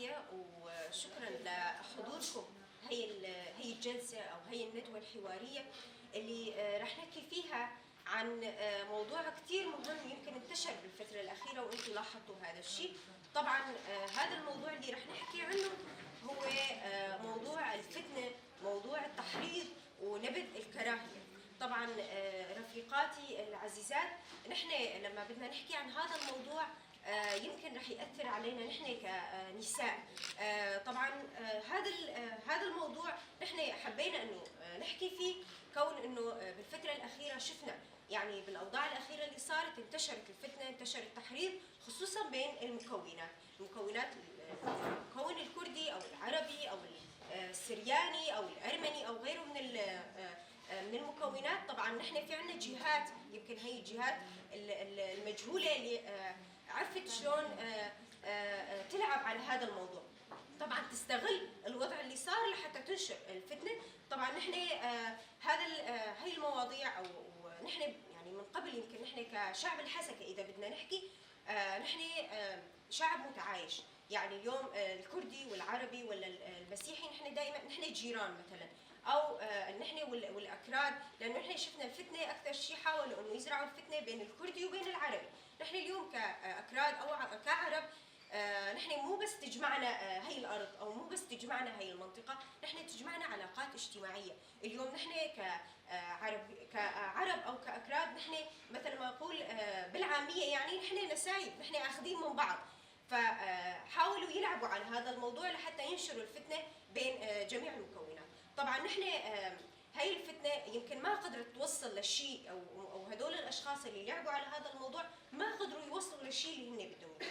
العافية وشكرا لحضوركم هي الجلسة أو هي الندوة الحوارية اللي رح نحكي فيها عن موضوع كثير مهم يمكن انتشر بالفترة الأخيرة وأنتم لاحظتوا هذا الشيء. طبعا هذا الموضوع اللي رح نحكي عنه هو موضوع الفتنة، موضوع التحريض ونبذ الكراهية. طبعا رفيقاتي العزيزات، نحن لما بدنا نحكي عن هذا الموضوع يمكن رح يأثر علينا نحن كنساء. طبعا هذا الموضوع نحن حبينا انه نحكي فيه، كون انه بالفترة الأخيرة شفنا يعني بالأوضاع الأخيرة اللي صارت انتشرت الفتنة، انتشر التحريض، خصوصا بين المكونات المكون الكردي أو العربي أو السرياني أو الأرمني أو غيره من المكونات. طبعا نحن في عندنا جهات، يمكن هي الجهات المجهولة اللي عرفت شلون تلعب على هذا الموضوع، طبعا تستغل الوضع اللي صار لحتى تنشر الفتنة. طبعا نحن هذا هي المواضيع، او نحن يعني من قبل يمكن نحن كشعب الحسكه اذا بدنا نحكي، نحن شعب متعايش. يعني اليوم الكردي والعربي ولا المسيحي نحن دائما نحن جيران مثلا، او نحن والاكراد، لانه نحن شفنا الفتنة اكثر شيء حاولوا انه يزرعوا الفتنة بين الكردي وبين العربي. نحن اليوم كاكراد او كعرب نحن مو بس تجمعنا هي الارض او مو بس تجمعنا هي المنطقة، نحن تجمعنا علاقات اجتماعية. اليوم نحن كعرب او كاكراد نحن مثل ما اقول بالعامية يعني نحن نسايب، نحن اخذين من بعض. فحاولوا يلعبوا على هذا الموضوع لحتى ينشروا الفتنة بين جميع المكونات. طبعا نحن هاي الفتنة يمكن ما قدرت توصل للشيء، او هدول الاشخاص اللي لعبوا على هذا الموضوع ما قدروا يوصلوا للشيء اللي هن بدهم اياه.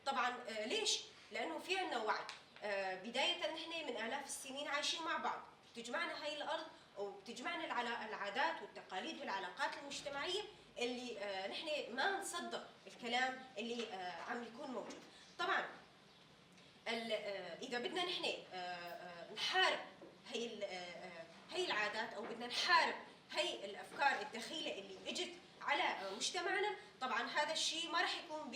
طبعا ليش؟ لانه في عندنا وعي. بداية نحن من الاف السنين عايشين مع بعض، بتجمعنا هاي الارض وبتجمعنا العادات والتقاليد والعلاقات المجتمعية اللي نحن ما نصدق الكلام اللي عم يكون موجود. طبعا اذا بدنا نحن نحارب هي العادات او بدنا نحارب هي الافكار الدخيله اللي اجت على مجتمعنا، طبعا هذا الشيء ما راح يكون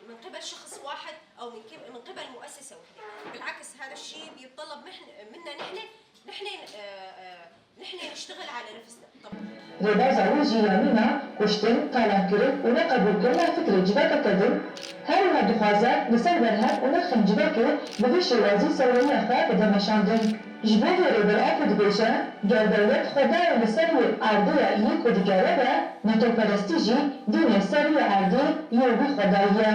من قبل شخص واحد او من قبل مؤسسة واحدة، بالعكس هذا الشيء بيتطلب منا نحن نشتغل على نفسنا. طبعا Rêbaza wî jî ya mîna kuştin, talankirin û neqebûlkirina fikrê civakeke din, her wiha dixwaze li ser berhem û nirxên civakê bi vî şêwazî serweriya xwe bide meşandin. Ji bo vê Rêber Apo dibêje, Ger dewlet xwedayê li ser wê erdê ye yê ku digere be, netewperestî jî dînê ser wê erdê yê wî xwedayî ye.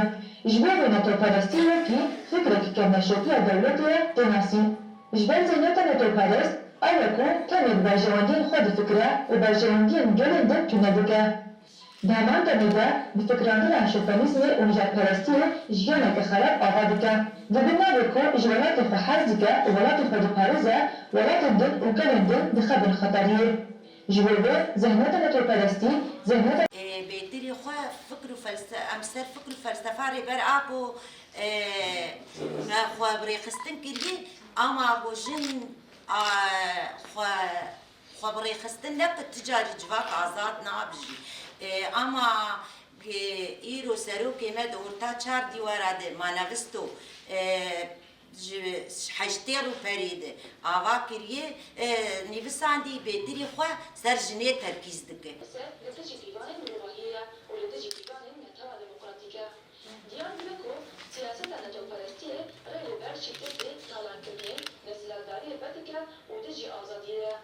Ji bo vê netewperestî wekî fikrekî kevneşopiya dewletê ye tê nasîn. Ji ber zêhniyeta netewperest ew e ku tenê bi berjewendiyên xwe difikire û berjewendiyên gelên din tune dike. Di heman demê de bi fikirandina şofenîzmê û nijadperestiyê jiyaneke xerab ava dike. Di bin navê ku ji welatê xwe hez dike û welatê xwe diparêze, welatên din û gelên din dixe bin xeteriyê. Ji bo vê zêhniyeta netewperestî, zêhniyeta Bêtirî xwe fikr û em ser fikr û felsefa Rêber Apo me xwe bi rêxistin kiriye, ama ku jin xwe bi rêxistin neke ti carî civak azad nabijî. Ama îro serokê me di orta çar dîwara de manifesto ji 80 rûperî de ava kiriye, nivîsandî bêtirî xwe ser jinê terkîz dike. Li dijî pîvanên mirovahiyê ye û li dijî pîvanên netewa demokratîk e. Diyar dibe ku siyaseta netewperestiyê rê li ber şîdetê, talankirinê, desthilatdariyê vedike û dijî azadiyê ye.